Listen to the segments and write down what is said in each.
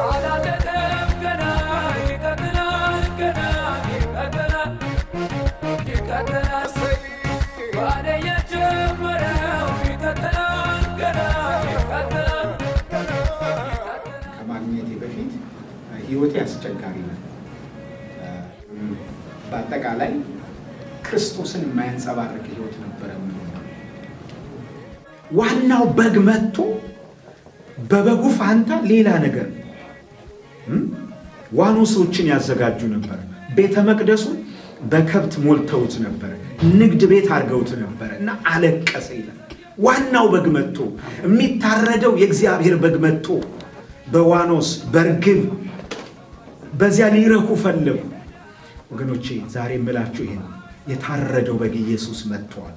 አላለቀም ገና፣ ይቀጥላል ገና፣ ይቀጥላል፣ ይቀጥላል። ባለ የጀመረው ይቀጥላል ገና፣ ይቀጥላል። ከማግኘቴ በፊት ህይወቴ አስቸጋሪ ነበር። በአጠቃላይ ክርስቶስን የማያንጸባርቅ ህይወት ነበረ የምኖረው። ዋናው በግ መጥቶ በበጉ ፋንታ ሌላ ነገር ዋኖሶችን ያዘጋጁ ነበር። ቤተ መቅደሱን በከብት ሞልተውት ነበር። ንግድ ቤት አድርገውት ነበር እና አለቀሰ ይላል። ዋናው በግ መጥቶ፣ የሚታረደው የእግዚአብሔር በግ መጥቶ በዋኖስ፣ በርግብ በዚያ ሊረኩ ፈለጉ። ወገኖቼ፣ ዛሬ የምላችሁ ይሄ ነው። የታረደው በግ ኢየሱስ መጥቷል።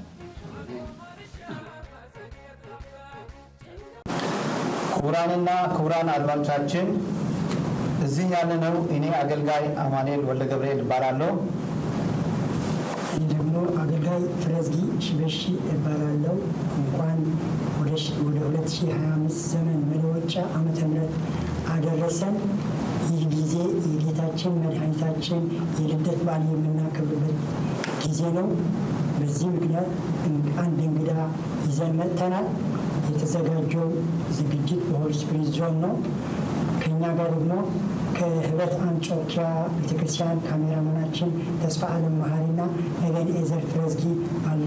ክቡራንና ክቡራን አድማጮቻችን፣ እዚህ ያለነው እኔ አገልጋይ አማኑኤል ወልደ ገብርኤል እባላለሁ። እኔ ደግሞ አገልጋይ ፍረዝጊ ሽበሺ እባላለሁ። እንኳን ወደ 2025 ዘመን መለወጫ ዓመተ ምህረት አደረሰን። ይህ ጊዜ የጌታችን መድኃኒታችን የልደት በዓል የምናከብርበት ጊዜ ነው። በዚህ ምክንያት አንድ እንግዳ ይዘን መጥተናል። የተዘጋጀው ዝግጅት በ Holy Spirit Zone ነው። ከኛ ጋር ደግሞ ከህብረት አንጾኪያ ቤተክርስቲያን ካሜራማናችን ተስፋ አለም መሀሪና ኤቤንኤዘር ፍረዝጊ አሉ።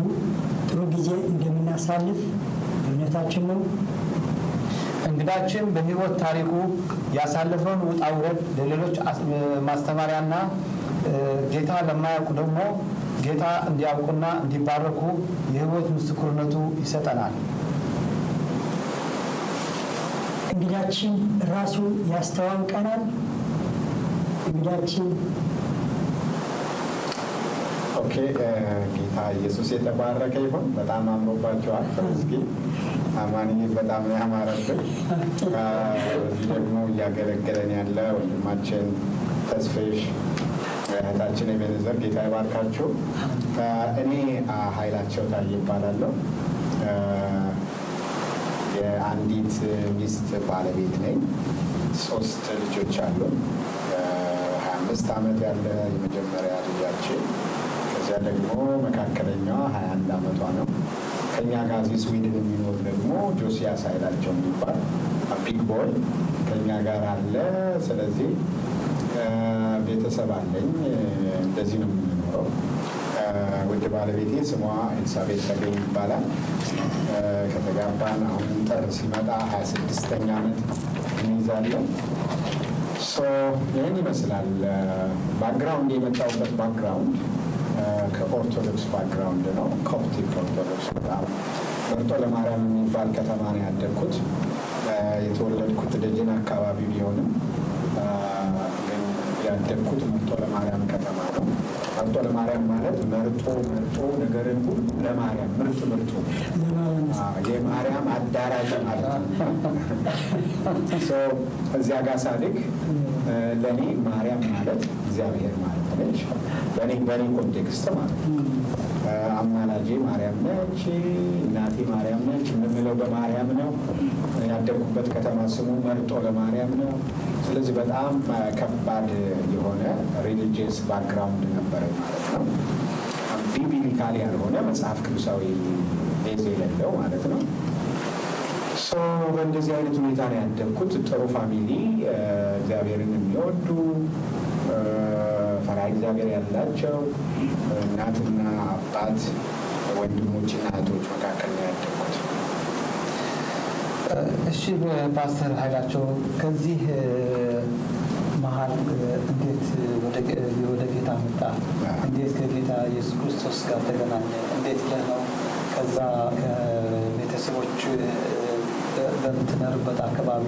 ጥሩ ጊዜ እንደምናሳልፍ እምነታችን ነው። እንግዳችን በህይወት ታሪኩ ያሳለፈውን ውጣ ውረድ ለሌሎች ማስተማሪያና ጌታ ለማያውቁ ደግሞ ጌታ እንዲያውቁና እንዲባረኩ የህይወት ምስክርነቱ ይሰጠናል። እንግዳችን ራሱ ያስተዋውቀናል። እንግዳችን። Okay፣ ጌታ ኢየሱስ የተባረከ ይሁን። በጣም አምሮባቸዋል። ፍረዝጊ፣ አማንዬ፣ በጣም ነው ያማረብን። በዚህ ደግሞ እያገለገለን ያለ ወንድማችን ተስፌሽ፣ እህታችን ኤቤኔዘር፣ ጌታ ይባርካችሁ። እኔ ኃይላቸው ታዬ እባላለሁ። የአንዲት ሚስት ባለቤት ነኝ። ሶስት ልጆች አሉ። 25 ዓመት ያለ የመጀመሪያ ልጃችን፣ ከዚያ ደግሞ መካከለኛዋ 21 ዓመቷ ነው። ከኛ ጋር እዚህ ስዊድን የሚኖር ደግሞ ጆሲያስ ኃይላቸው የሚባል big boy ከኛ ጋር አለ። ስለዚህ ቤተሰብ አለኝ። እንደዚህ ነው የምንኖረው። ውድ ባለቤቴ ስሟ ኤልሳቤጥ ተገኝ ይባላል። ከተጋባን አሁን ጥር ሲመጣ 26ኛ ዓመት እንይዛለን። So ይህን ይመስላል። Background፣ የመጣሁበት background ከኦርቶዶክስ background ነው። Coptic Orthodox፣ በጣም መርጦ ለማርያም የሚባል ከተማ ነው ያደግኩት። የተወለድኩት ደጀን አካባቢ ቢሆንም ግን ያደግኩት መርጦ ለማርያም ከተማ ነው። መርጦ ለማርያም ማለት መርጦ መርጦ ነገርን ሁሉ ለማርያም፣ ምርጥ ምርጡ የማርያም አዳራሽ ማለት ነው። So እዚያ ጋር ሳድግ ለእኔ ማርያም ማለት እግዚአብሔር ማለት ነች። በእኔ context ማለት ነው። አማላጄ ማርያም ነች፣ እናቴ ማርያም ነች። የምምለው በማርያም ነው። ያደግኩበት ከተማ ስሙ መርጦ ለማርያም ነው። ስለዚህ በጣም ከባድ የሆነ religious background ነበረ ማለት ነው። Biblical ያልሆነ፣ መጽሐፍ ቅዱሳዊ base የሌለው ማለት ነው። So በእንደዚህ አይነት ሁኔታ ነው ያደግኩት። ጥሩ family፣ እግዚአብሔርን የሚወዱ፣ ፈሪሃ እግዚአብሔር ያላቸው እናትና አባት፣ ወንድሞችና እህቶች መካከል ነው ያደግኩት። እሺ ፓስተር ኃይላቸው፣ ከዚህ መሀል እንዴት ወደ ጌታ መጣ? እንዴት ከጌታ ኢየሱስ ክርስቶስ ጋር ተገናኘ? እንዴት ብለህ ነው ከዛ ከቤተሰቦች በምትኖርበት አካባቢ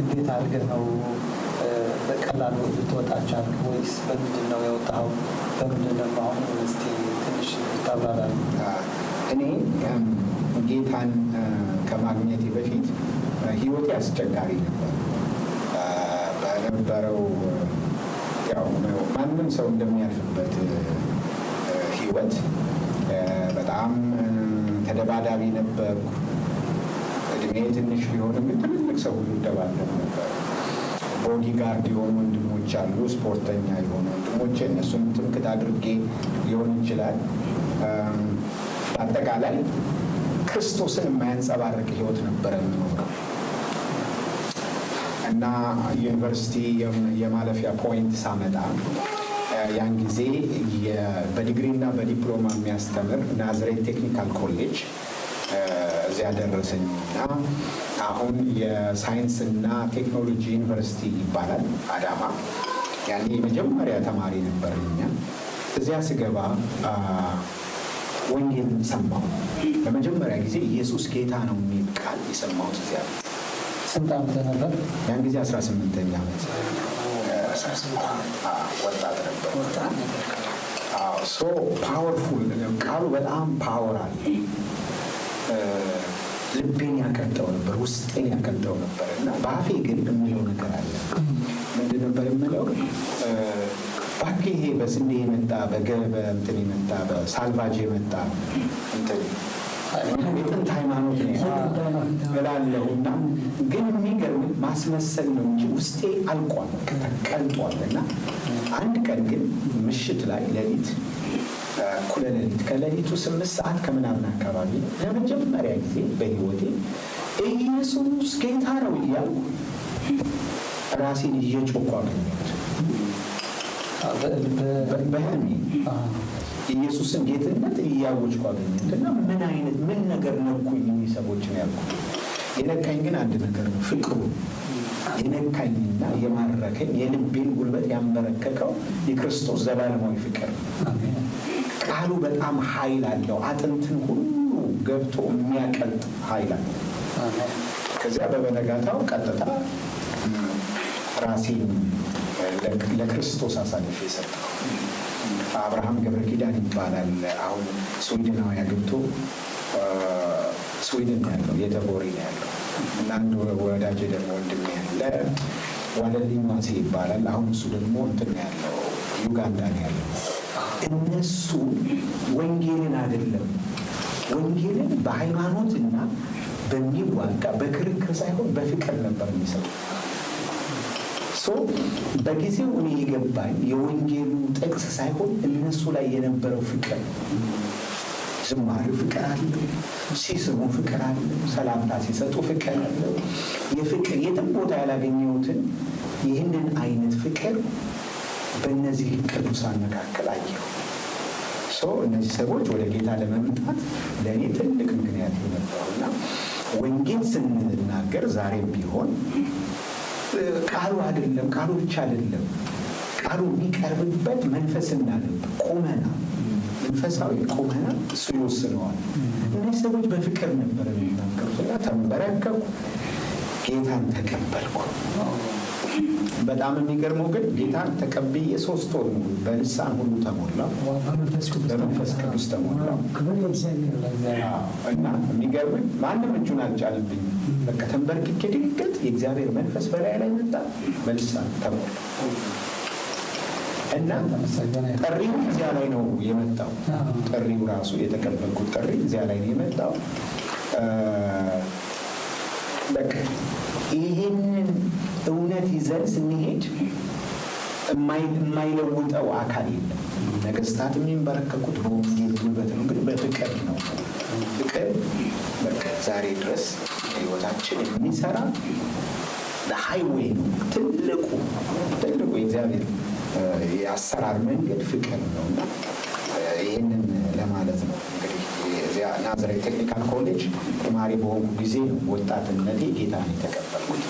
እንዴት አድርገህ ነው በቀላሉ ልትወጣ ቻልክ? ወይስ በምንድን ነው የወጣኸው? በምንድን ነው አሁን? እስቲ ትንሽ ብታብራራል። እኔ ጌታን ከማግኘቴ በፊት ህይወቴ አስቸጋሪ ነበር። በነበረው ያው ማንም ሰው እንደሚያልፍበት ህይወት በጣም ተደባዳቢ ነበርኩ። እድሜ ትንሽ ቢሆንም ግን ትልልቅ ሰው ሁሉ እደባደብ ነበር። Bodyguard የሆኑ ወንድሞች አሉ፣ ስፖርተኛ የሆኑ ወንድሞች፣ እነሱን ትምክት አድርጌ ሊሆን ይችላል። በአጠቃላይ ክርስቶስን የማያንጸባርቅ ህይወት ነበረ የምኖረው እና ዩኒቨርሲቲ የማለፊያ point ሳመጣ ያን ጊዜ በዲግሪና በዲፕሎማ የሚያስተምር ናዝሬት Technical College እዚያ ደረሰኝ እና አሁን የሳይንስና ቴክኖሎጂ ዩኒቨርሲቲ ይባላል አዳማ። ያኔ የመጀመሪያ ተማሪ ነበር እኛ። እዚያ ስገባ ወንጌል ሰማሁ። ለመጀመሪያ ጊዜ ኢየሱስ ጌታ ነው የሚል ቃል የሰማሁት እዚያ ነው። ስንት ዓመት ነበር? ያን ጊዜ 18ኛ ዓመት ወጣት ነበር። So powerful ቃሉ በጣም power አለ። ልቤን ያቀልጠው ነበር፣ ውስጤን ያቀልጠው ነበር እና በአፌ ግን የምለው ነገር አለ። ምንድን ነበር የምለው? እባክህ ይሄ በስንዴ የመጣ በእንትን የመጣ በሳልቫጅ የመጣ እንትን የጥንት ሃይማኖት ነው እላለሁ እና ግን የሚገርም ማስመሰል ነው እንጂ ውስጤ አልቋል፣ ቀልጧል። እና አንድ ቀን ግን ምሽት ላይ ሌሊት እኩለ ሌሊት ከሌሊቱ 8 ሰዓት ከምናምን አካባቢ ነው ለመጀመሪያ ጊዜ በሕይወቴ ኢየሱስ ጌታ ነው እያልኩ ራሴን እየጮኩ አገኘሁት። በህልሜ ኢየሱስን ጌትነት እያወጅኩ አገኘሁት እና ምን አይነት ምን ነገር ነኩኝ እኒህ ሰዎች ነው ያልኩት። የነካኝ ግን አንድ ነገር ነው፣ ፍቅሩ የነካኝና የማረከኝ የልቤን ጉልበት ያንበረከከው የክርስቶስ ዘላለማዊ ፍቅር ነው። ቃሉ በጣም ኃይል አለው። አጥንትን ሁሉ ገብቶ የሚያቀልጥ ኃይል አለው። ከዚያ በበነጋታው ቀጥታ ራሴን ለክርስቶስ አሳልፌ ሰጠሁ። አብርሃም ገብረ ኪዳን ይባላል። አሁን ስዊድናዊ አግብቶ ስዊድን ነው ያለው፣ የተቦሪ ነው ያለው እና አንድ ወዳጄ ደግሞ ወንድሜ ያለ ዋለልኝ ዋሴ ይባላል። አሁን እሱ ደግሞ እንትን ነው ያለው፣ ዩጋንዳ ነው ያለው። እነሱ ወንጌልን አይደለም ወንጌልን በሃይማኖትና በሚዋጋ በክርክር ሳይሆን በፍቅር ነበር የሚሰጡ። So በጊዜው እኔ የገባኝ የወንጌሉ ጥቅስ ሳይሆን እነሱ ላይ የነበረው ፍቅር፣ ዝማሬው ፍቅር አለው፣ ሲስሙ ፍቅር አለው፣ ሰላምታ ሲሰጡ ፍቅር አለው። የፍቅር የትም ቦታ ያላገኘሁትን ይህንን አይነት ፍቅር በእነዚህ ቅዱሳን መካከል አየሁ። So እነዚህ ሰዎች ወደ ጌታ ለመምጣት ለእኔ ትልቅ ምክንያት የነበሩ እና ወንጌል ስንናገር ዛሬም ቢሆን ቃሉ አይደለም፣ ቃሉ ብቻ አይደለም። ቃሉ የሚቀርብበት መንፈስና ልብ ቁመና፣ መንፈሳዊ ቁመና እሱ ይወስነዋል። እነዚህ ሰዎች በፍቅር ነበር የሚናገሩት እና ተንበረከኩ፣ ጌታን ተቀበልኩ። በጣም የሚገርመው ግን ጌታን ተቀብዬ 3 ወር ሙሉ በልሳን ሁሉ ተሞላው፣ በመንፈስ ቅዱስ ተሞላው። ክብር ለእግዚአብሔር። እና የሚገርምህ ማንም እጁን አልጫንብኝም። በቃ ተንበርክኬ ድንገት የእግዚአብሔር መንፈስ በላይ ላይ መጣ፣ በልሳን ተሞላ እና ጥሪው እዚያ ላይ ነው የመጣው። ጥሪው ራሱ የተቀበልኩት ጥሪ እዚያ ላይ ነው የመጣው። በቃ ይህንን እውነት ይዘን ስንሄድ የማይለውጠው አካል የለም። ነገስታት የሚንበረከኩት በወንጌል ጉልበት ነው፣ ግን በፍቅር ነው። ፍቅር በቃ ዛሬ ድረስ ህይወታችን የሚሰራ highway ነው። ትልቁ ትልቁ የእግዚአብሔር የአሰራር መንገድ ፍቅር ነው እና ይህንን ለማለት ነው። እንግዲህ እዚያ ናዝሬት Technical College ተማሪ በሆንኩ ጊዜ ነው ወጣትነቴ ጌታን የተቀበልኩት።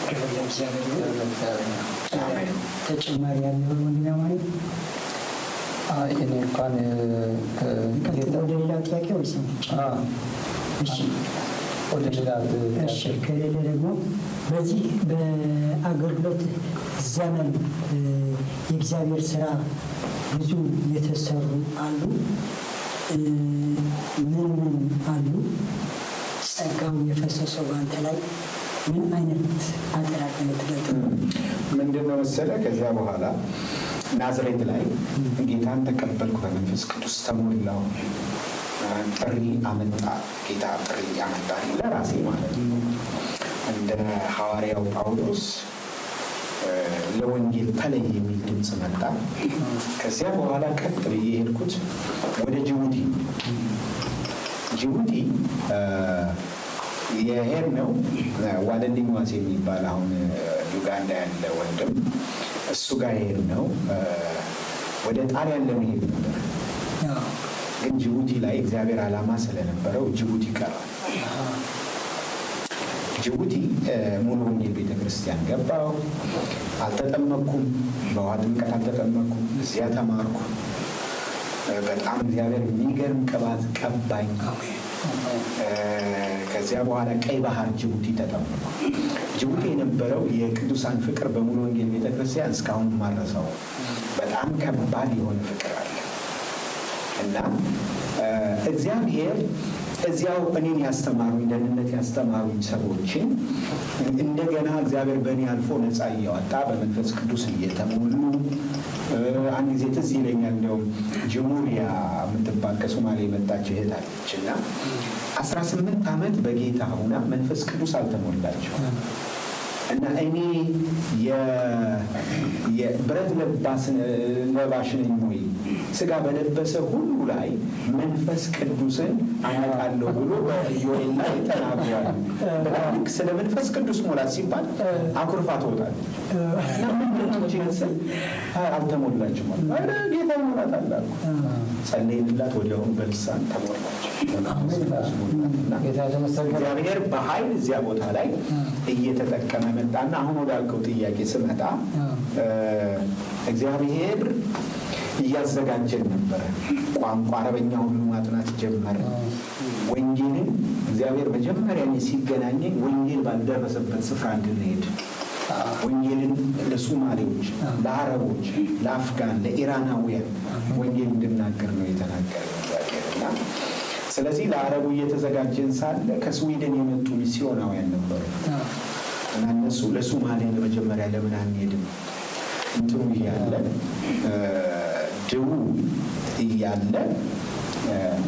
ክብር ለእግዚአብሔር ይሁን። ተጨማሪ ያለው ወንድም ያማሪ? እኔ እንኳን ቀጥሎ ወደ ሌላው ጥያቄ ወይስ? እሺ። ወደ ሌላ። እሺ፣ ከሌለ ደግሞ በዚህ በአገልግሎት ዘመን የእግዚአብሔር ስራ ብዙ የተሰሩ አሉ። ምን ምን አሉ? ጸጋው የፈሰሰው በአንተ ላይ ምን አይነት አጠራቀም ትገልጥ? ምንድን ነው መሰለህ፣ ከዚያ በኋላ ናዝሬት ላይ ጌታን ተቀበልኩ፣ በመንፈስ ቅዱስ ተሞላሁ። ጥሪ አመጣ፣ ጌታ ጥሪ አመጣ ለራሴ ማለት ነው። ሐዋርያው ጳውሎስ ለወንጌል ተለይ የሚል ድምፅ መጣ። ከዚያ በኋላ ቀጥ ብዬ የሄድኩት ወደ ጅቡቲ። ጅቡቲ የሄድነው ዋለልኝ ዋሴ የሚባል አሁን ዩጋንዳ ያለ ወንድም፣ እሱ ጋር የሄድነው ወደ ጣሊያን ለመሄድ ነበር። ግን ጅቡቲ ላይ እግዚአብሔር ዓላማ ስለነበረው ጅቡቲ ቀረ። ጅቡቲ ሙሉ ወንጌል ቤተክርስቲያን ገባው። አልተጠመኩም፣ በውሃ ጥምቀት አልተጠመኩም። እዚያ ተማርኩ። በጣም እግዚአብሔር የሚገርም ቅባት ቀባኝ። ከዚያ በኋላ ቀይ ባህር ጅቡቲ ተጠመኩ። ጅቡቲ የነበረው የቅዱሳን ፍቅር በሙሉ ወንጌል ቤተክርስቲያን እስካሁን ማረሰው በጣም ከባድ የሆነ ፍቅር አለ እና እግዚአብሔር እዚያው እኔን ያስተማሩኝ፣ ደህንነት ያስተማሩኝ ሰዎችን እንደገና እግዚአብሔር በእኔ አልፎ ነፃ እያወጣ፣ በመንፈስ ቅዱስ እየተሞሉ፣ አንድ ጊዜ ትዝ ይለኛል፣ እንዲያውም ጅሙሪያ የምትባል ከሶማሌ የመጣች እህት አለች እና 18 ዓመት በጌታ ሁና መንፈስ ቅዱስ አልተሞላቸው እና እኔ የብረት ለባሽ ነኝ ወይ? ስጋ በለበሰ ሁሉ ላይ መንፈስ ቅዱስን አመጣለሁ ብሎ በኢዮኤል ላይ ተናግሯል። ልክ ስለ መንፈስ ቅዱስ ሙላት ሲባል አኩርፋ ትወጣለች። እና ምንድን ነው ስል አልተሞላችም። ኧረ ጌታ ይሞላታል አልኩ። ጸለይንላት፣ ወዲያውኑ በልሳን ተሞላች። ጌታ የተመሰገነ። እግዚአብሔር በኃይል እዚያ ቦታ ላይ እየተጠቀመ መጣና አሁን ወዳልከው ጥያቄ ስመጣ እግዚአብሔር እያዘጋጀን ነበረ። ቋንቋ አረበኛ ሁሉ ማጥናት ጀመረ። ወንጌልን እግዚአብሔር መጀመሪያ እኔ ሲገናኘኝ ወንጌል ባልደረሰበት ስፍራ እንድንሄድ፣ ወንጌልን ለሱማሌዎች፣ ለአረቦች፣ ለአፍጋን፣ ለኢራናውያን ወንጌል እንድናገር ነው የተናገረ እግዚአብሔር። እና ስለዚህ ለአረቡ እየተዘጋጀን ሳለ ከስዊድን የመጡ ሚስዮናውያን ነበሩ እና እነሱ ለሱማሌ ለመጀመሪያ ለምን አንሄድም እንትኑ እያለ፣ ድቡ እያለ፣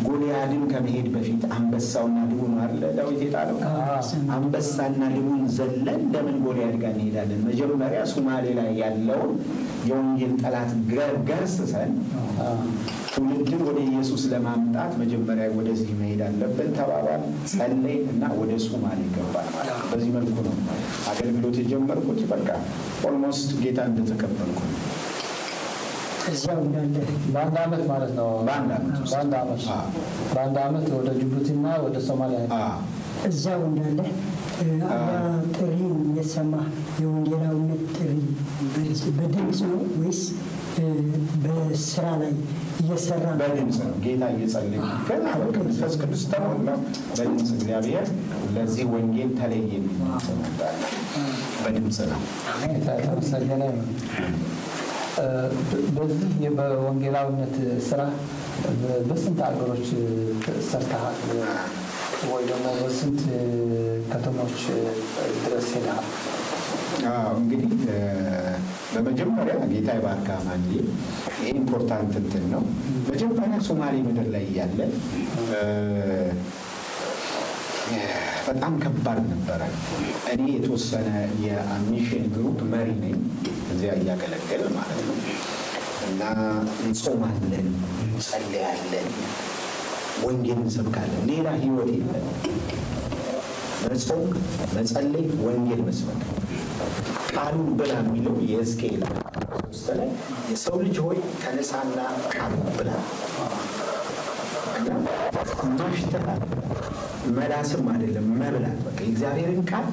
ጎልያድን ከመሄድ በፊት አንበሳውና ድቡ ነው አይደለ ዳዊት የጣለው? አንበሳና ድቡን ዘለን ለምን ጎልያድ ጋር እንሄዳለን? መጀመሪያ ሱማሌ ላይ ያለውን የወንጌል ጠላት ገርስሰን ትውልድን ወደ ኢየሱስ ለማምጣት መጀመሪያ ወደዚህ መሄድ አለብን ተባባል፣ ጸለይን እና ወደ ሱማሌ ገባን ማለት ነው። በዚህ መልኩ ነው አገልግሎት የጀመርኩት። በቃ almost ጌታ እንደተቀበልኩ ነው። እዚያው እንዳለ በአንድ አመት ማለት ነው። በአንድ ዓመት ውስጥ። በአንድ አመት። በአንድ አመት ወደ ጅቡቲና ወደ ሶማሊያ። እዚያው እንዳለ ያ ጥሪ የሰማ የወንጌላዊነት ጥሪ በድምፅ ነው ወይስ በስራ ላይ እየሰራ ነው? በድምፅ ነው። ጌታ እየጸለይኩ ገና በቃ መንፈስ ቅዱስ ተሞላ። በድምፅ እግዚአብሔር ለዚህ ወንጌል ተለየ የሚል ድምፅ መጣለ። በድምፅ ነው። ጌታ የተመሰገነ ይሁን። በዚህ በወንጌላዊነት ስራ በስንት ሀገሮች ሰርተሃል ወይ ደግሞ በስንት ከተሞች ድረስ ሄደሃል? አዎ፣ እንግዲህ በመጀመሪያ ጌታ ይባርክ አማንዬ፣ ይሄ important እንትን ነው። መጀመሪያ ሶማሌ ምድር ላይ እያለ በጣም ከባድ ነበረ። እኔ የተወሰነ የ mission group መሪ ነኝ፣ እዚያ እያገለገለ ማለት ነው። እና እንጾማለን፣ እንጸልያለን፣ ወንጌል እንሰብካለን። ሌላ ህይወት የለም። መጾም፣ መጸለይ፣ ወንጌል መስበክ። ቃሉን ብላ የሚለው የሕዝቅኤል 3 ላይ የሰው ልጅ ሆይ ተነሳና ቃሉን ብላ እና ማሽተት መላስም አይደለም መብላት። በቃ የእግዚአብሔርን ቃል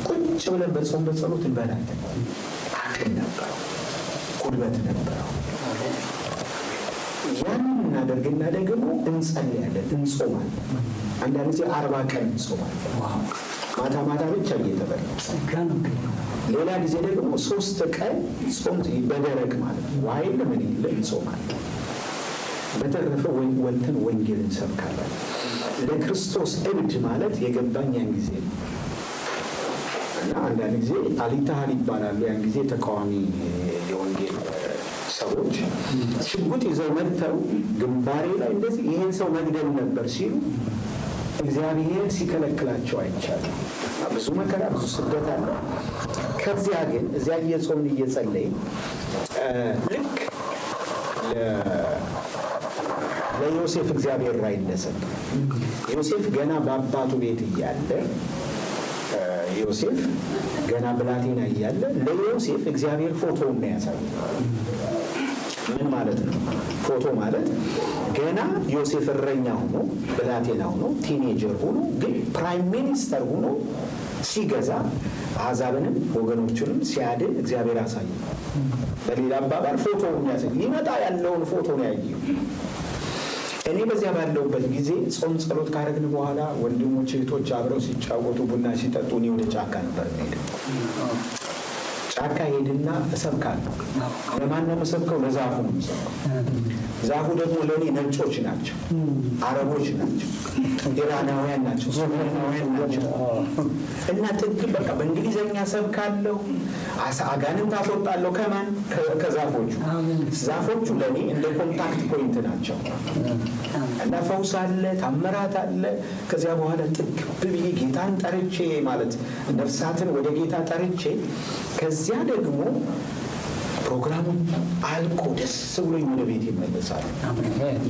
ቁጭ ብለን በጾም በጸሎት እንበላለን። አቅም ነበረው፣ ጉልበት ነበረው። ያንን እናደርግና ደግሞ እንጸልያለን፣ እንጾማለን። አንዳንድ ጊዜ 40 ቀን እንጾማለን። ማታ ማታ ብቻ እየተበላ። ጸጋ ነው። ሌላ ጊዜ ደግሞ 3 ቀን ጾም በደረቅ ማለት ነው። ውሃ የለ ምን የለ እንጾማለን። በተረፈ ወልተን ወንጌል እንሰብካለን። ለክርስቶስ እብድ ማለት የገባኝ ያን ጊዜ ነው። እና አንዳንድ ጊዜ አሊታህል ይባላሉ። ያን ጊዜ ተቃዋሚ የወንጌል ሰዎች ሽጉጥ ይዘው መጥተው ግንባሬ ላይ እንደዚህ ይሄን ሰው መግደል ነበር ሲሉ እግዚአብሔር ሲከለክላቸው አይቻልም። ብዙ መከራ፣ ብዙ ስደት አለ። ከዚያ ግን እዚያ እየጾምን እየጸለይን ልክ ለዮሴፍ እግዚአብሔር ራእይ እንደሰጠ፣ ዮሴፍ ገና በአባቱ ቤት እያለ፣ ዮሴፍ ገና ብላቴና እያለ ለዮሴፍ እግዚአብሔር ፎቶውን ነው ያሳየው። ምን ማለት ነው? ፎቶ ማለት ገና ዮሴፍ እረኛ ሆኖ፣ ብላቴና ሆኖ፣ teenager ሆኖ ግን prime minister ሆኖ ሲገዛ፣ አሕዛብንም ወገኖቹንም ሲያድን እግዚአብሔር አሳየ። በሌላ አባባል ፎቶ የሚያሳይ ሊመጣ ያለውን ፎቶ ነው ያየው። እኔ በዚያ ባለሁበት ጊዜ ጾም ጸሎት ካረግን በኋላ ወንድሞች እህቶች አብረው ሲጫወቱ፣ ቡና ሲጠጡ እኔ ወደ ጫካ ነበር የምሄደው። ጫካ ሄድና እሰብካለሁ። ለማን ነው የምሰብከው? ለዛፉ ነው የምሰብከው። ዛፉ ደግሞ ለእኔ ነጮች ናቸው፣ አረቦች ናቸው፣ ኢራናውያን ናቸው፣ ሱዳናውያን ናቸው። እና ጥግ በቃ በእንግሊዘኛ ሰብካለሁ፣ አጋንንት አስወጣለሁ። ከማን? ከዛፎቹ። ዛፎቹ ለእኔ እንደ contact point ናቸው። እና ፈውስ አለ፣ ታምራት አለ። ከዚያ በኋላ ጥግብ ብዬ ጌታን ጠርቼ፣ ማለት ነፍሳትን ወደ ጌታ ጠርቼ፣ ከዚያ ደግሞ ፕሮግራሙ አልቆ ደስ ብሎኝ ወደ ቤት ይመለሳል።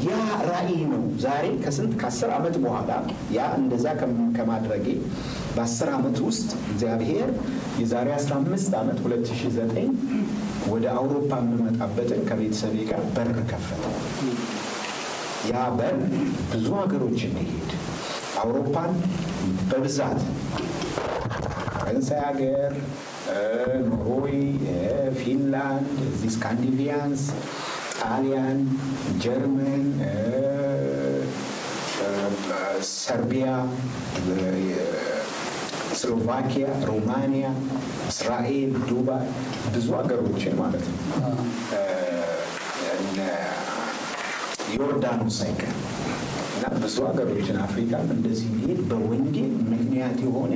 ያ ራዕይ ነው። ዛሬ ከስንት ከ10 ዓመት በኋላ ያ እንደዛ ከማድረጌ በ10 ዓመት ውስጥ እግዚአብሔር የዛሬ 15 ዓመት 2009 ወደ አውሮፓ የምመጣበትን ከቤተሰቤ ጋር በር ከፈተ። ያ በር ብዙ ሀገሮች እንዲሄድ፣ አውሮፓን በብዛት ፈረንሳይ ሀገር፣ ኖርዌይ፣ ፊንላንድ፣ እዚህ ስካንዲቪያንስ፣ ጣሊያን፣ ጀርመን፣ ሰርቢያ፣ ስሎቫኪያ፣ ሮማኒያ፣ እስራኤል፣ ዱባይ፣ ብዙ ሀገሮችን ማለት ነው፣ እነ ዮርዳኖስ ሳይቀር እና ብዙ ሀገሮችን አፍሪካም እንደዚህ ሊሄድ በወንጌል ምክንያት የሆነ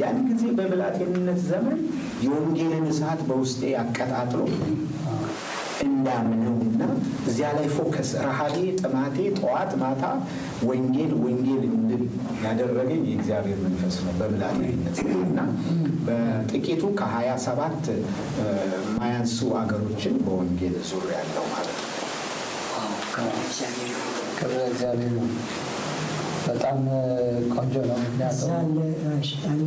ያን ጊዜ በብላቴንነት ዘመን የወንጌልን እሳት በውስጤ አቀጣጥሎ እንዳምነውና እዚያ ላይ focus፣ ረሃቤ ጥማቴ ጠዋት ማታ ወንጌል ወንጌል እንድል ያደረገኝ የእግዚአብሔር መንፈስ ነው በብላቴንነት ዘመን። እና በጥቂቱ ከ27 ማያንሱ አገሮችን በወንጌል ዙር ያለው ማለት ነው። ክብር እግዚአብሔር ይሁን። በጣም ቆንጆ ነው። እዛ ምክንያቱም አለ አለ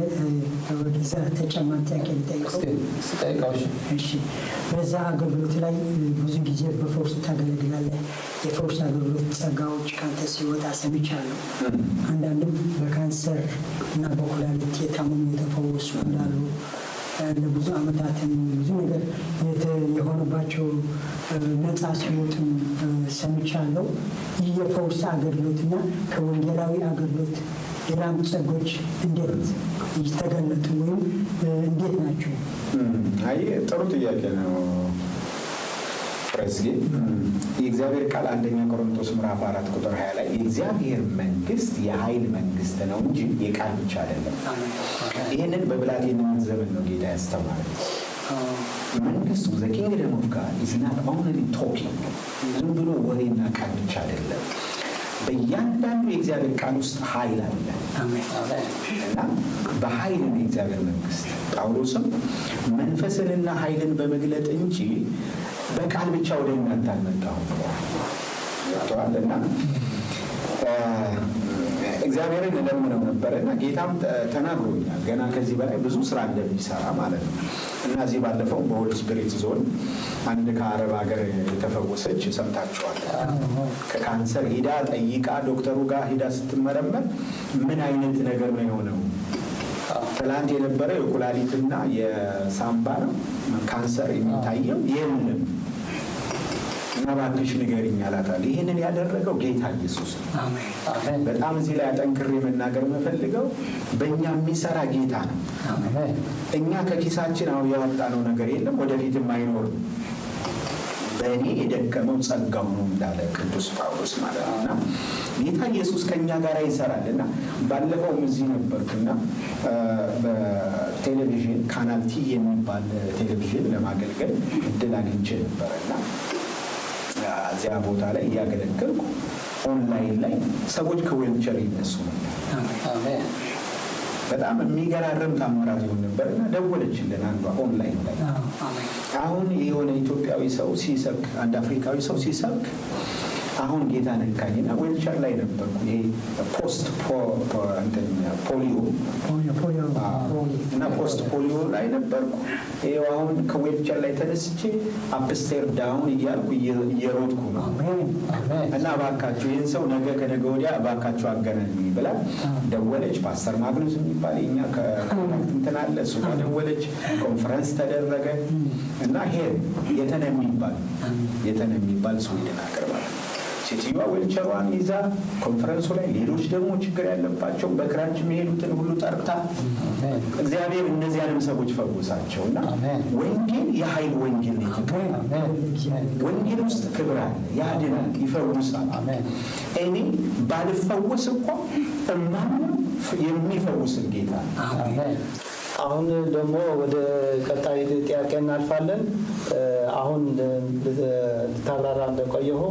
ወደዛ ተጨማሪ ጥያቄ ልጠይቀው። እስኪ ስጠይቀው። እሺ። እሺ፣ በዛ አገልግሎት ላይ ብዙ ጊዜ በፈውስ ታገለግላለህ። የፈውስ አገልግሎት ጸጋዎች ከአንተ ሲወጣ ሰምቻለሁ። አንዳንድም በካንሰር እና በኩላሊት የታመሙ የተፈወሱ እንዳሉ፣ ለብዙ ዓመታትም ብዙ ነገር የሆነባቸው ነፃ ሲወጡም ሰምቻለሁ። ይህ የፈውስ አገልግሎትና ከወንጌላዊ አገልግሎት ሌላም ጸጎች እንዴት ተገለጡ ወይም እንዴት ናቸው? አይ፣ ጥሩ ጥያቄ ነው ፕሬዝጌ። የእግዚአብሔር ቃል አንደኛ ቆሮንቶስ ምዕራፍ 4 ቁጥር 20 ላይ የእግዚአብሔር መንግስት የኃይል መንግስት ነው እንጂ የቃል ብቻ አይደለም። ይህንን በብላቴንነት ዘመን ነው ጌታ ያስተማረ። መንግስቱ፣ the kingdom of God is not only talking፣ ዝም ብሎ ወሬና ቃል ብቻ አይደለም። በእያንዳንዱ የእግዚአብሔር ቃል ውስጥ ኃይል አለ። አሜን። እና በኃይል ነው የእግዚአብሔር መንግስት። ጳውሎስም መንፈስንና ኃይልን በመግለጥ እንጂ በቃል ብቻ ወደ እናንተ አልመጣሁም ብለዋል። ገብተዋል። እና እግዚአብሔርን እለምነው ነበረ እና ጌታም ተናግሮኛል። ገና ከዚህ በላይ ብዙ ስራ እንደሚሰራ ማለት ነው። እና እዚህ ባለፈው በ Holy Spirit ዞን አንድ ከአረብ ሀገር የተፈወሰች ሰምታችኋል። ከካንሰር ሂዳ ጠይቃ፣ ዶክተሩ ጋር ሂዳ ስትመረመር ምን አይነት ነገር ነው የሆነው? ትላንት የነበረው የኩላሊትና የሳምባ ነው ካንሰር የሚታየው የለም እና እባክሽ ንገሪኝ አላታል። ይህንን ያደረገው ጌታ ኢየሱስ ነው። አሜን። አሜን። በጣም እዚህ ላይ አጠንክሬ መናገር የምፈልገው በእኛ የሚሰራ ጌታ ነው። አሜን። እኛ ከኪሳችን አሁን ያወጣነው ነገር የለም፣ ወደፊትም አይኖርም። በእኔ የደከመው ጸጋው ነው እንዳለ ቅዱስ ጳውሎስ ማለት ነው። እና ጌታ ኢየሱስ ከእኛ ጋር ይሰራል። እና ባለፈውም እዚህ ነበርኩና በቴሌቪዥን Kanal T የሚባል ቴሌቪዥን ለማገልገል እድል አግኝቼ ነበረ እና እዚያ ቦታ ላይ እያገለገልኩ ኦንላይን ላይ ሰዎች ከዌልቸር ይነሱ ነበር። አሜን። በጣም የሚገራርም ታምራት ይሆን ነበር። እና ደወለችልን አንዷ ኦንላይን ላይ። አሁን የሆነ ኢትዮጵያዊ ሰው ሲሰብክ፣ አንድ አፍሪካዊ ሰው ሲሰብክ አሁን ጌታ ነካኝና ዌልቸር ላይ ነበርኩ። ይሄ post polio እና post polio ላይ ነበርኩ። ይኸው አሁን ከዌልቸር ላይ ተነስቼ upstairs down እያልኩ እየሮጥኩ ነው እና እባካችሁ ይህን ሰው ነገ ከነገ ወዲያ እባካችሁ አገናኙኝ ብላ ደወለች። ፓስተር ማግኑስ የሚባል የኛ ከ contact እንትን አለ፣ እሱ ጋር ደወለች። ኮንፈረንስ ተደረገ እና ሄድ የተነ የሚባል ስዊድን ሀገር ማለት ነው። ሴትዮዋ ዌልቸሯን ይዛ ኮንፈረንሱ ላይ ሌሎች ደግሞ ችግር ያለባቸው በክራንች የሚሄዱትን ሁሉ ጠርታ እግዚአብሔር እነዚያንም ሰዎች ፈውሳቸው እና ወንጌል የኃይል ወንጌል ነው። ወንጌል ውስጥ ክብር አለ፣ ያድናል፣ ይፈውሳል። እኔ ባልፈወስ እንኳ እማምነው የሚፈውስን ጌታ። አሁን ደግሞ ወደ ቀጣይ ጥያቄ እናልፋለን። አሁን ልታብራራ እንደቆየሁ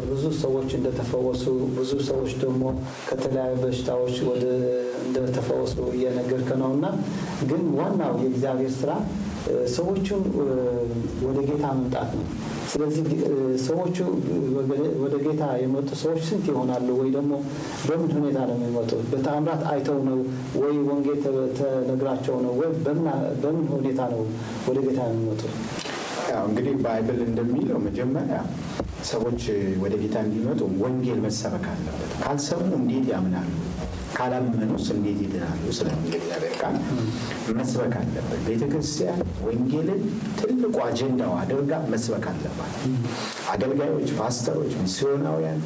ብዙ ሰዎች እንደተፈወሱ፣ ብዙ ሰዎች ደግሞ ከተለያዩ በሽታዎች ወደ እንደተፈወሱ እየነገርከ ነው እና ግን ዋናው የእግዚአብሔር ስራ ሰዎቹን ወደ ጌታ መምጣት ነው። ስለዚህ ሰዎቹ ወደ ጌታ የመጡ ሰዎች ስንት ይሆናሉ? ወይ ደግሞ በምን ሁኔታ ነው የሚመጡት? በተአምራት አይተው ነው ወይ ወንጌል ተነግራቸው ነው ወይ በምን ሁኔታ ነው ወደ ጌታ የሚመጡት? ያው እንግዲህ Bible እንደሚለው መጀመሪያ ሰዎች ወደ ጌታ እንዲመጡ ወንጌል መሰበክ አለበት። ካልሰሙ እንዴት ያምናሉ? ካላመኑስ እንዴት ይድናሉ? ስለሚል እግዚአብሔር ቃል መስበክ አለበት። ቤተክርስቲያን ወንጌልን ትልቁ አጀንዳው አድርጋ መስበክ አለባት። አገልጋዮች፣ ፓስተሮች፣ ሚስዮናውያን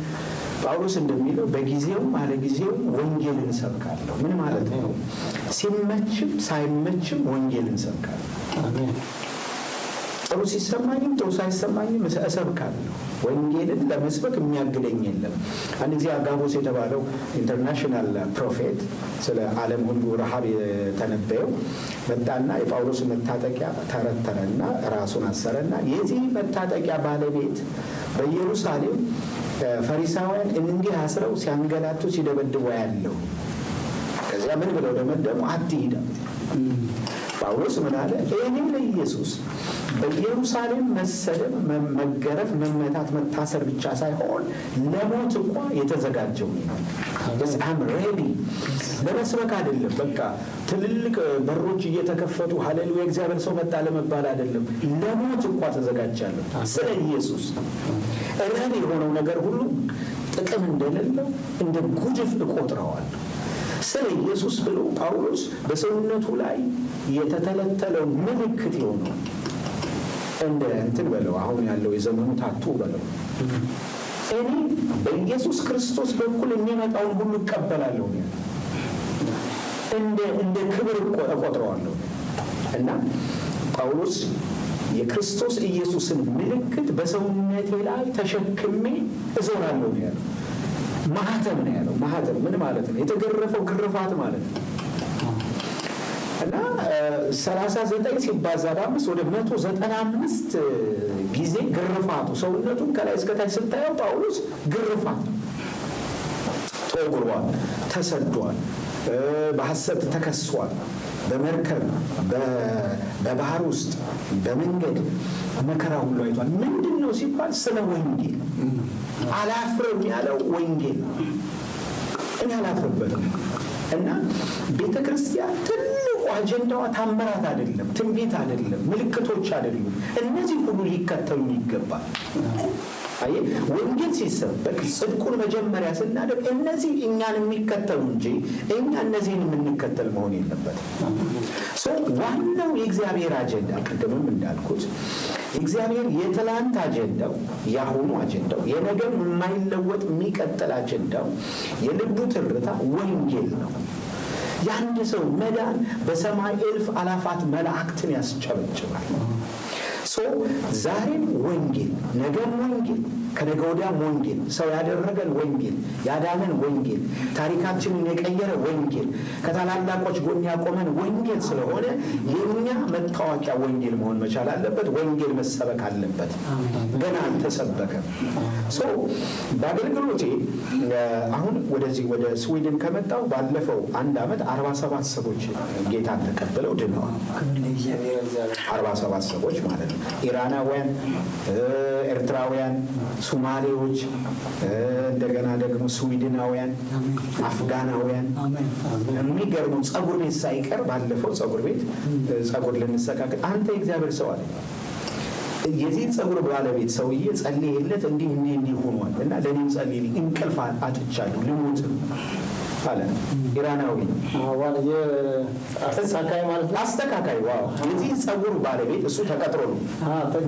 ጳውሎስ እንደሚለው በጊዜውም አለጊዜውም ወንጌልን እሰብካለሁ። ምን ማለት ነው? ሲመችም ሳይመችም ወንጌልን እሰብካለሁ። ጥሩ ሲሰማኝም ጥሩ ሳይሰማኝም እሰብካለሁ። ወንጌልን ለመስበክ የሚያግደኝ የለም። አንድ ጊዜ አጋቦስ የተባለው international prophet፣ ስለ ዓለም ሁሉ ረሃብ የተነበየው መጣና የጳውሎስን መታጠቂያ ተረተረና ራሱን አሰረና የዚህ መታጠቂያ ባለቤት በኢየሩሳሌም ፈሪሳውያን እንዲህ አስረው ሲያንገላቱ ሲደበድቡ ያለው። ከዚያ ምን ብለው ደመደሙ? አትሂድ። ጳውሎስ ምን አለ? እኔ ለኢየሱስ በኢየሩሳሌም መሰደብ፣ መገረፍ፣ መመታት፣ መታሰር ብቻ ሳይሆን ለሞት እንኳ የተዘጋጀው ነው። I'm ready። ለመስበክ አይደለም። በቃ ትልልቅ በሮች እየተከፈቱ ሃሌሉያ እግዚአብሔር ሰው መጣ ለመባል አይደለም። ለሞት እንኳ ተዘጋጃለሁ ስለ ኢየሱስ። ረብ የሆነው ነገር ሁሉ ጥቅም እንደሌለው እንደ ጉድፍ እቆጥረዋለሁ። ስለ ኢየሱስ ብሎ ጳውሎስ በሰውነቱ ላይ የተተለተለው ምልክት የሆነው እንደ እንትን በለው፣ አሁን ያለው የዘመኑ tattoo በለው፣ እኔ በኢየሱስ ክርስቶስ በኩል የሚመጣውን ሁሉ እቀበላለሁ፣ እንደ ክብር እቆጥረዋለሁ። እና ጳውሎስ የክርስቶስ ኢየሱስን ምልክት በሰውነቴ ላይ ተሸክሜ እዞራለሁ ነው ያለው። ማህተም ነው ያለው። ማህተም ምን ማለት ነው? የተገረፈው ግርፋት ማለት ነው። እና 39 ሲባዛ በ5 ወደ 195 ጊዜ ግርፋቱ፣ ሰውነቱን ከላይ እስከታች ስታየው ጳውሎስ ግርፋት ነው። ተወግሯል፣ ተሰዷል፣ በሐሰት ተከሷል። በመርከብ፣ በባህር ውስጥ፣ በመንገድ መከራ ሁሉ አይቷል። ምንድን ነው ሲባል ስለ ወንጌል። አላፍርም ያለው ወንጌል እኔ አላፍርበትም። እና ቤተ ክርስቲያን ትልቁ አጀንዳዋ ታምራት አይደለም፣ ትንቢት አይደለም፣ ምልክቶች አይደሉም። እነዚህ ሁሉ ሊከተሉን ይገባል። አየህ፣ ወንጌል ሲሰበክ ጽድቁን መጀመሪያ ስናደርግ እነዚህ እኛን የሚከተሉ እንጂ እኛ እነዚህን የምንከተል መሆን የለበትም። So ዋናው የእግዚአብሔር አጀንዳ፣ ቅድምም እንዳልኩት፣ የእግዚአብሔር የትላንት አጀንዳው፣ የአሁኑ አጀንዳው፣ የነገም የማይለወጥ የሚቀጥል አጀንዳው፣ የልቡ ትርታ ወንጌል ነው። የአንድ ሰው መዳን በሰማይ እልፍ አላፋት መላእክትን ያስጨበጭባል። So ዛሬም ወንጌል፣ ነገም ወንጌል። ከነገ ወዲያም ወንጌል፣ ሰው ያደረገን ወንጌል፣ ያዳነን ወንጌል፣ ታሪካችንን የቀየረ ወንጌል፣ ከታላላቆች ጎን ያቆመን ወንጌል ስለሆነ የእኛ መታወቂያ ወንጌል መሆን መቻል አለበት። ወንጌል መሰበክ አለበት። ገና አልተሰበከም። So በአገልግሎቴ አሁን ወደዚህ ወደ ስዊድን ከመጣው ባለፈው አንድ ዓመት 47 ሰዎች ጌታን ተቀብለው ድነዋል። ክብር ለእግዚአብሔር። 47 ሰዎች ማለት ነው። ኢራናውያን፣ ኤርትራውያን፣ ሱማሌዎች፣ እንደገና ደግሞ ስዊድናውያን፣ አፍጋናውያን፣ የሚገርሙ ጸጉር ቤት ሳይቀር፣ ባለፈው ጸጉር ቤት ጸጉር ልንሰካከል አንተ የእግዚአብሔር ሰው አለ፣ የዚህ ጸጉር ባለቤት ሰውዬ ጸልዬለት እንዲህ እንዲህ እንዲህ ሆኗል እና ለእኔም ጸልይልኝ፣ እንቅልፍ አጥቻለሁ፣ ልሞት ነው አለ። ኢራናዊ ነው። አስተካካይ ማለት ነው። አስተካካይ፣ wow። የዚህ ጸጉር ባለቤት እሱ ተቀጥሮ ነው፣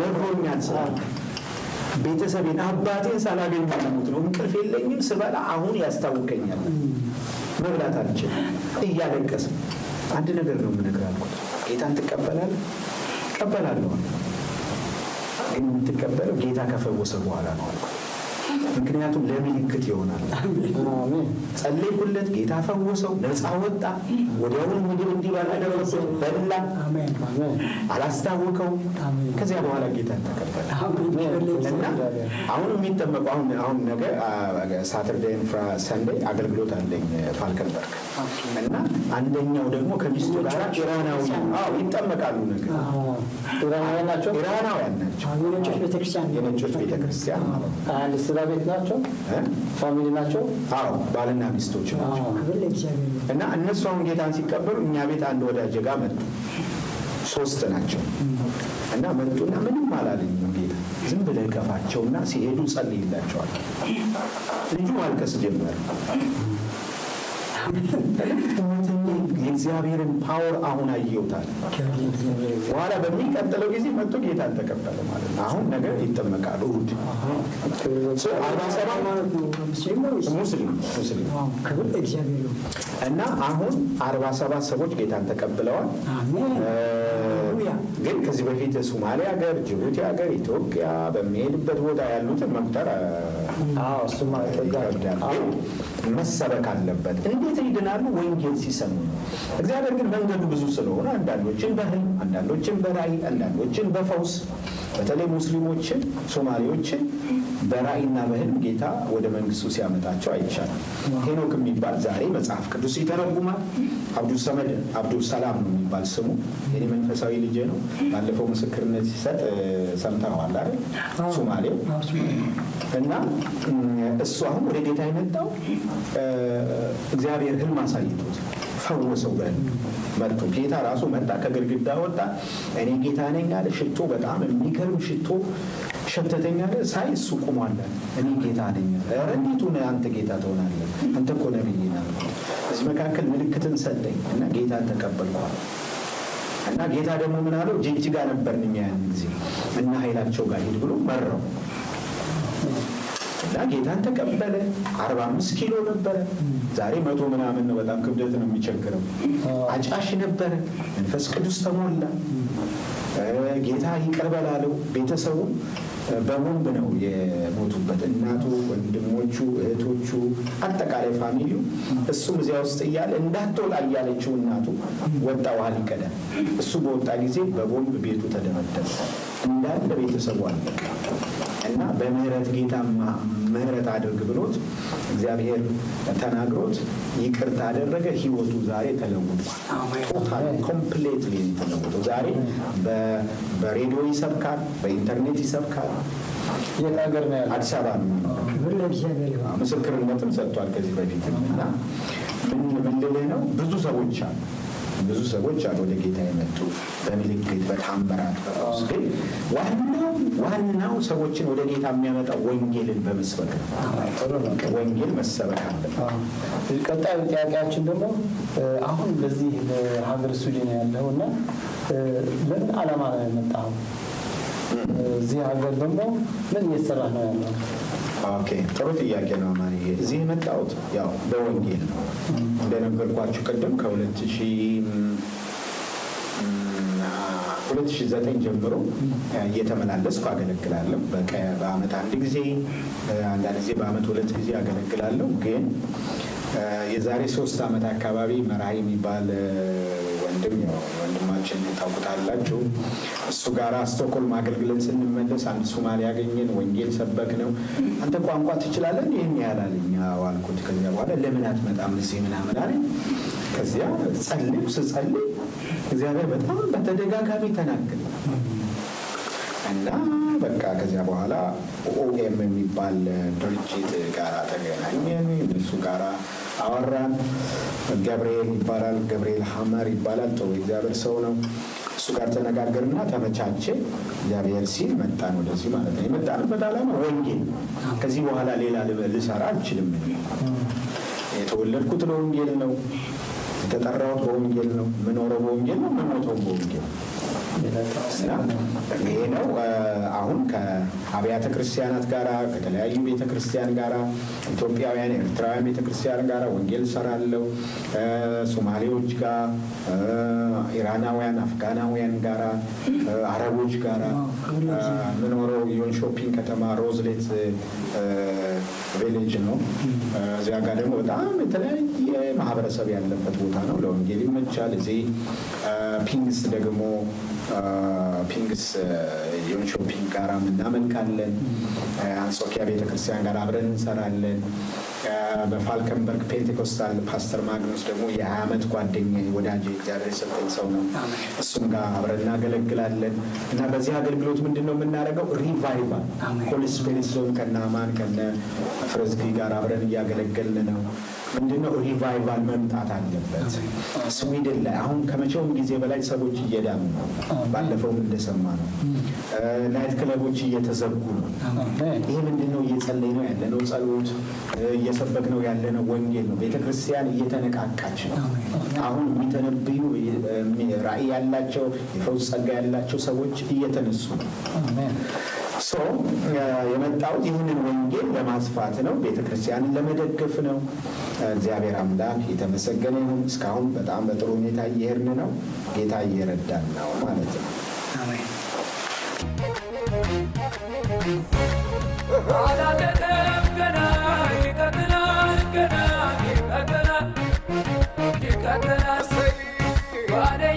ነግሮኛል ስላለ ቤተሰቤን አባቴን ሳላገኝ ልሞት ነው፣ እንቅልፍ የለኝም፣ ስበላ አሁን ያስታውከኛል፣ መብላት አልችልም፣ እያለቀሰ አንድ ነገር ነው የምነግርህ አልኩት። ጌታን ትቀበላለህ? እቀበላለሁ። ግን የምትቀበለው ጌታ ከፈወሰ በኋላ ነው አልኩት። ምክንያቱም ለምልክት ይሆናል። ጸለይኩለት፣ ጌታ ፈወሰው፣ ነፃ ወጣ። ወዲያውኑ ምግብ እንዲበላ አደረጉት፣ በላ፣ አላስታወከው። ከዚያ በኋላ ጌታን ተቀበለ እና አሁን የሚጠመቁ አሁን ነገ Saturday Sunday አገልግሎት አለኝ ፋልከንበርግ እና አንደኛው ደግሞ ከሚስቱ ጋር ኢራናዊ፣ አዎ፣ ይጠመቃሉ። ነገ ኢራናውያን ናቸው። ኢራናውያን ናቸው። የነጮች ቤተክርስቲያን። የነጮች ቤተክርስቲያን ማለት ነው። አንድ ስራ ቤት ናቸው። Family ናቸው። አዎ፣ ባልና ሚስቶች ናቸው። ክብር ለእግዚአብሔር። እና እነሱ አሁን ጌታን ሲቀበሉ እኛ ቤት አንድ ወዳጄ ጋር መጡ። ሶስት ናቸው እና መጡና ምንም አላለኝም ጌታ፣ ዝም ብለህ ቀፋቸውና ሲሄዱ ጸልይላቸዋል። ልጁ ማልቀስ ጀመረ። የእግዚአብሔርን power አሁን አየውታል። ክብር ለእግዚአብሔር። በኋላ በሚቀጥለው ጊዜ መጥቶ ጌታን ተቀበለ ማለት ነው። አሁን ነገ ይጠመቃሉ እሑድ። 47 ማለት ነው። ሙስሊም ነው ወይስ? ሙስሊም፣ ሙስሊም። Wow፣ ክብር ለእግዚአብሔር ይሁን። እና አሁን 47 ሰዎች ጌታን ተቀብለዋል። አሜን። ሃሌሉያ። ግን ከዚህ በፊት ሶማሌ ሀገር፣ ጅቡቲ ሀገር፣ ኢትዮጵያ በሚሄድበት ቦታ ያሉትን መቁጠር እሱማ ይከብዳል። ግን መሰበክ አለበት። እንዴት ይድናሉ? ወንጌል ሲሰሙ ነው። እግዚአብሔር ግን መንገዱ ብዙ ስለሆነ አንዳንዶችን በህልም፣ አንዳንዶችን በራእይ፣ አንዳንዶችን በፈውስ፣ በተለይ ሙስሊሞችን፣ ሶማሌዎችን በራእይና በህልም ጌታ ወደ መንግስቱ ሲያመጣቸው አይቻልም። ሄኖክ የሚባል ዛሬ መጽሐፍ ቅዱስ ይተረጉማል። አብዱሰመድ አብዱሰላም ነው የሚባል ስሙ። የኔ መንፈሳዊ ልጄ ነው። ባለፈው ምስክርነት ሲሰጥ ሰምተኸዋል አይደል? ሶማሌው እና እሱ አሁን ወደ ጌታ የመጣው እግዚአብሔር ህልም አሳይቶት ፈወሰው። በህልም መጥቶ ጌታ ራሱ መጣ፣ ከግድግዳ ወጣ። እኔ ጌታ ነኝ አለ። ሽቶ በጣም የሚገርም ሽቶ ሸተተኝ አለ። ሳይ እሱ ቆሟል አለ። እኔ ጌታ ነኝ አለ። ኧረ እንዴት ሆነህ አንተ ጌታ ትሆናለህ? አንተ እኮ ነብይ ነህ አልኩት። እዚህ መካከል ምልክትን ሰጠኝ እና ጌታን ተቀበልኳል። እና ጌታ ደግሞ ምን አለው? ጅግጅጋ ነበርን እኛ ያን ጊዜ እና ኃይላቸው ጋር ሂድ ብሎ መራው እና ጌታን ተቀበለ። 45 ኪሎ ነበረ፣ ዛሬ 100 ምናምን ነው። በጣም ክብደት ነው የሚቸግረው። አጫሽ ነበረ። መንፈስ ቅዱስ ተሞላ። ጌታ ይቅር በል አለው። ቤተሰቡ በቦምብ ነው የሞቱበት። እናቱ፣ ወንድሞቹ፣ እህቶቹ፣ አጠቃላይ family ው። እሱም እዚያ ውስጥ እያለ እንዳትወጣ እያለችው እናቱ ወጣ ውሃ ሊቀዳ። እሱ በወጣ ጊዜ በቦምብ ቤቱ ተደመደመ። እንዳለ ቤተሰቡ አለቀ። እና በምህረት ጌታ ምህረት አድርግ ብሎት እግዚአብሔር ተናግሮት ይቅርታ አደረገ። ህይወቱ ዛሬ ተለውጧል። Total completely ተለውጦ ዛሬ በሬዲዮ ይሰብካል፣ በኢንተርኔት ይሰብካል። የት ሀገር ነው ያለው? አዲስ አበባ ነው የሚኖረው። ክብር ለእግዚአብሔር ይሁን። ምስክርነትም ሰጥቷል ከዚህ በፊት። እና ምን ምን ልልህ ነው፣ ብዙ ሰዎች አሉ፣ ብዙ ሰዎች አሉ ወደ ጌታ የመጡ በምልክት፣ በታምራት፣ በፈውስ። ግን ዋናው ዋናው ሰዎችን ወደ ጌታ የሚያመጣው ወንጌልን በመስበክ ነው። ጥሩ ነው። ወንጌል መሰበክ አለበት። ቀጣዩ ጥያቄያችን ደግሞ አሁን በዚህ በሀገር ስዊድን ያለው እና ለምን ዓላማ ነው የመጣኸው? እዚህ ሀገር ደግሞ ምን እየሰራህ ነው ያለው? Okay፣ ጥሩ ጥያቄ ነው አማንዬ። እዚህ የመጣሁት ያው በወንጌል ነው እንደነገርኳችሁ ቅድም ከ2009 ከ2009 ጀምሮ እየተመላለስኩ አገለግላለሁ። በአመት አንድ ጊዜ፣ አንዳንድ ጊዜ በአመት ሁለት ጊዜ አገለግላለሁ። ግን የዛሬ 3 ዓመት አካባቢ መራሂ የሚባል ወንድም፣ ያው ወንድማችን ታውቁታላችሁ። እሱ ጋር ስቶክሆልም አገልግለን ስንመለስ አንድ ሶማሌ ያገኘን፣ ወንጌል ሰበክ ነው። አንተ ቋንቋ ትችላለህ? ይህን ያህል አለኝ። አዎ አልኩት። ከዚያ በኋላ ለምን አትመጣም እዚህ ምናምን አለኝ። ከዚያ ጸልይ ስጸልይ እግዚአብሔር በጣም በተደጋጋሚ ተናገረ እና በቃ ከዚያ በኋላ ኦኤም የሚባል ድርጅት ጋር ተገናኘን። እነሱ ጋር አወራን። ገብርኤል ይባላል፣ ገብርኤል ሀመር ይባላል። ጥሩ እግዚአብሔር ሰው ነው። እሱ ጋር ተነጋገርና ተመቻቸ። እግዚአብሔር ሲል መጣን ወደዚህ ማለት ነው። የመጣንበት ዓላማ ወንጌል ነው። ከዚህ በኋላ ሌላ ልሰራ አልችልም። የተወለድኩት ለወንጌል ነው። የተጠራሁት በወንጌል ነው። የምኖረው በወንጌል ነው። የምሞተው በወንጌል ነው። ይሄ ነው። አሁን ከአብያተ ክርስቲያናት ጋራ፣ ከተለያዩ ቤተ ክርስቲያን ጋራ፣ ኢትዮጵያውያን፣ ኤርትራውያን ቤተ ክርስቲያን ጋራ ወንጌል እሰራለሁ። ሶማሌዎች ጋር፣ ኢራናውያን፣ አፍጋናውያን ጋራ፣ አረቦች ጋራ። የምኖረው ዮንሾፒንግ ከተማ ሮዝሌት village ነው። እዚያ ጋር ደግሞ በጣም የተለያየ ማህበረሰብ ያለበት ቦታ ነው። ለወንጌል ይመቻል። እዚህ ፒንግስት ደግሞ ፒንግስት ዮንሾፒንግ ጋር እናመልካለን። አንጾኪያ ቤተክርስቲያን ጋር አብረን እንሰራለን። በፋልከንበርግ ፔንቴኮስታል ፓስተር ማግኖስ ደግሞ የ20 ዓመት ጓደኛ፣ ወዳጅ፣ እግዚአብሔር የሰጠኝ ሰው ነው። እሱም ጋር አብረን እናገለግላለን እና በዚህ አገልግሎት ምንድን ነው የምናደርገው? Revival Holy Spirit ዞን ከነ አማን ከነ ፍረዝጊ ጋር አብረን እያገለገልን ነው። ምንድነው revival መምጣት አለበት ስዊድን ላይ። አሁን ከመቼውም ጊዜ በላይ ሰዎች እየዳኑ ነው። ባለፈውም እንደሰማ ነው። Night club ኦች እየተዘጉ ነው። ይህ ምንድነው? እየጸለይ ነው ያለነው ጸሎት፣ እየሰበክ ነው ያለነው ወንጌል ነው። ቤተክርስቲያን እየተነቃቃች ነው። አሁን የሚተነብዩ፣ ራእይ ያላቸው፣ የፈውስ ጸጋ ያላቸው ሰዎች እየተነሱ ነው። So የመጣሁት ይህንን ወንጌል ለማስፋት ነው። ቤተክርስቲያንን ለመደገፍ ነው። እግዚአብሔር አምላክ የተመሰገነ ይሁን። እስካሁን በጣም በጥሩ ሁኔታ እየሄድን ነው። ጌታ እየረዳን ነው ማለት ነው። አሜን። አላለቀም ገና፣ ይቀጥላል፣ ገና ይቀጥላል፣ ይቀጥላል ባኔ።